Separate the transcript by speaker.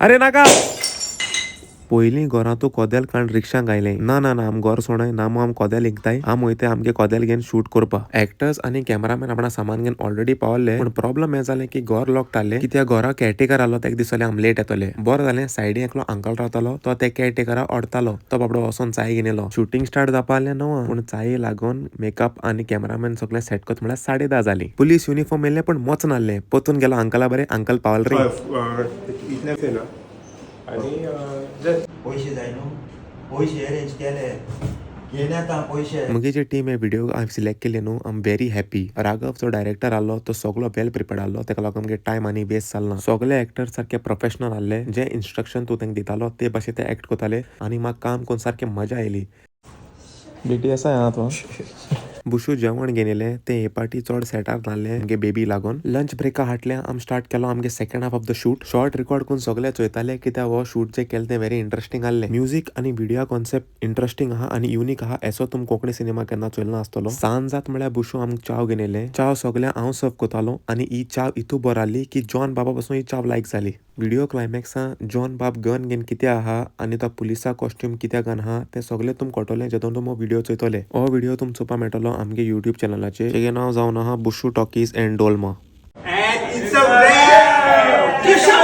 Speaker 1: अरे नाका. पयलीं घरांतू कोदेल काण रिक्षांक आयले. ना ना ना, आम घर सोडय ना मग, आम कोदेल इंकताय. आम वयताय आमगे कोदेल घेवन शूट करपा. एक्टर्स आनी कॅमेरामॅन आपणा सामान घेवन ऑलरेडी पावले, पूण प्रॉब्लम हें जालें की घर लॉक जालें, कित्याक घरा केअरटेकर आसलो, ताका दिसलें आम लेट येतले. बरें जालें, सायडीन एकलो अंकल रावतालो, तो त्या केअरटेकरा ओडतालो. तो बाबडो वचोन चाय घेवन येयलो. शुटींग स्टार्ट जावपा आसलें 9, पूण चाये लागून मेकअप आनी कॅमेरामॅन सगळें सेट करता म्हळ्यार 10:30 जालीं. पुलीस युनिफॉर्म येयले, पूण मोच नासलें. परतून गेलो अंकला बरें, अंकल पावल रे.
Speaker 2: इतलें ना आनी
Speaker 3: पयशे जाय न्हू, पयशे अरेंज केले, घेन येता पयशे.
Speaker 1: मुगे जे टीम हे व्हिडिओ हांवें सिलेक्ट केले न्हू, I am very happy. Raghav जो डायरेक्टर आहलो, तो सगलो वेल प्रिपेर्ड आहलो. तेका लागून आमगे टायम आनी वेस्ट जालना. सगळे एक्टर सारके प्रोफेशनल आहले. जे इन्स्ट्रक्शन तूं तांकां दितालो, ते भाशेन ते एक्ट करताले आनी म्हाका काम करून सारकें मजा आयली. बीटीएस आहा तो. बुशू जेवण घेवन येयलें तें. हे पाटी चड सेटार नासलें आमगे बेबी लागून. लंच ब्रेका हाटल्या आमी स्टार्ट केलो आमगे second half of the shoot. Shot record करून सगळे चोयताले, कित्याक हो शूट जे केलें तें व्हेरी इंट्रस्टींग आहलें. म्युजीक आनी व्हिडियो कॉन्सेप्ट इंट्रस्टींग आहा आनी युनीक आहा. एसो तुम कोंकणी सिनेमा केन्ना चोयलो ना आसतलो. सांज जात म्हळ्यार बुशू आमकां चाव घेवन येयलें. चाव सगळ्या हांव सर्व करतालो आनी ही चाव इतू बरो आहली की जॉन बाबा पासून ही चाव लायक जाली. व्हिडियो क्लायमॅक्सा जॉन बाब गन घेवन कित्याक आहा आनी तो पुलिसा कॉस्ट्यूम कित्याक आहा, तें सगळें तुमकां कळटलें जेदोन तुम हो व्हिडियो चोयतले. हो व्हिडियो तुमकां चोवपाक मेळटलो आमगे युट्यूब चॅनलाचेर, तेगे नांव जावन आहा बुशू talkies and Dolma.
Speaker 2: And it's a wrap!